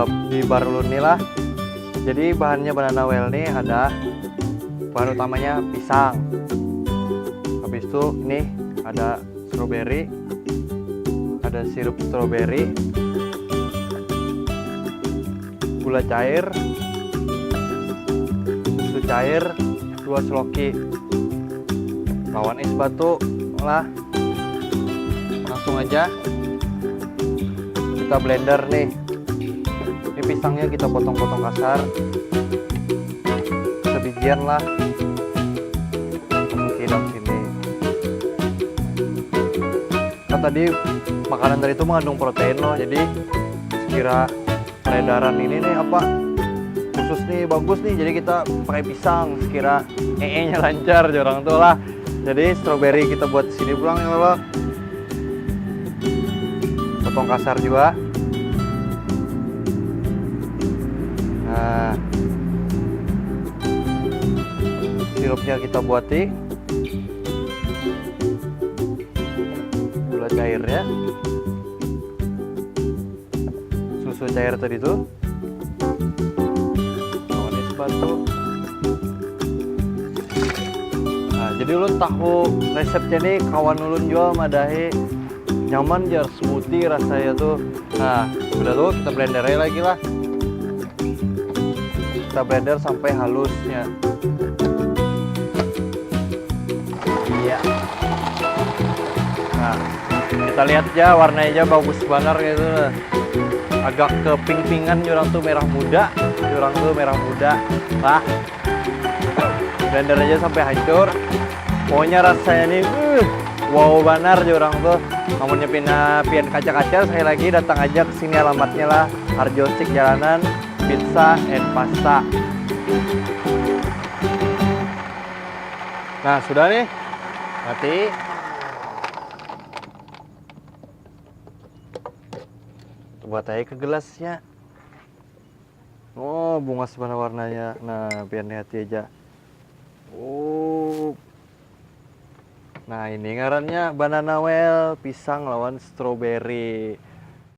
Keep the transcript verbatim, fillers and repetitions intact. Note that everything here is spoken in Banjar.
Di bar ulun nih lah. Jadi bahannya banana well nih ada bahan utamanya pisang. Habis itu nih ada strawberry, ada sirup strawberry, gula cair, susu cair, dua seloki, lawan es batu lah. Langsung aja kita blender nih. Ini pisangnya kita potong-potong kasar, sebijian lah. Masukin dalam sini. Kan tadi makanan tadi itu mengandung protein loh, jadi sekira peredaran ini nih apa khusus nih, bagus nih, jadi kita pakai pisang sekira ee-nya lancar, jar orang tuh lah. Jadi strawberry kita buat di sini pulang ya Allah. Potong kasar juga. Nah, sirupnya kita buati, gula cairnya, susu cair tadi tuh, lawan es batu. Nah, jadi ulun tahu resepnya nih, kawan ulun jual madahi nyaman jar, smoothie rasanya tuh. Nah, udah tuh kita blender aja lagi lah. Kita blender sampai halusnya. Iya. Nah, kita lihat aja warnanya aja bagus banar gitu. Agak kepingpingan, jar orang tuh merah muda, jar orang tuh merah muda. Lah, blender aja sampai hancur. Pokoknya rasanya nih, uh, wow banar, jar orang tuh. Amunnya pina pian kaca-kaca, sekali lagi datang aja ke sini, alamatnya lah Harjo Street Jalanan, Pizza and Pasta. Nah, sudah nih. Mati. Buat aja ke gelasnya. Oh, bungas mana warnanya. Nah, pian lihati aja. Oh. Nah, ini ngarannya banana well, pisang lawan strawberry.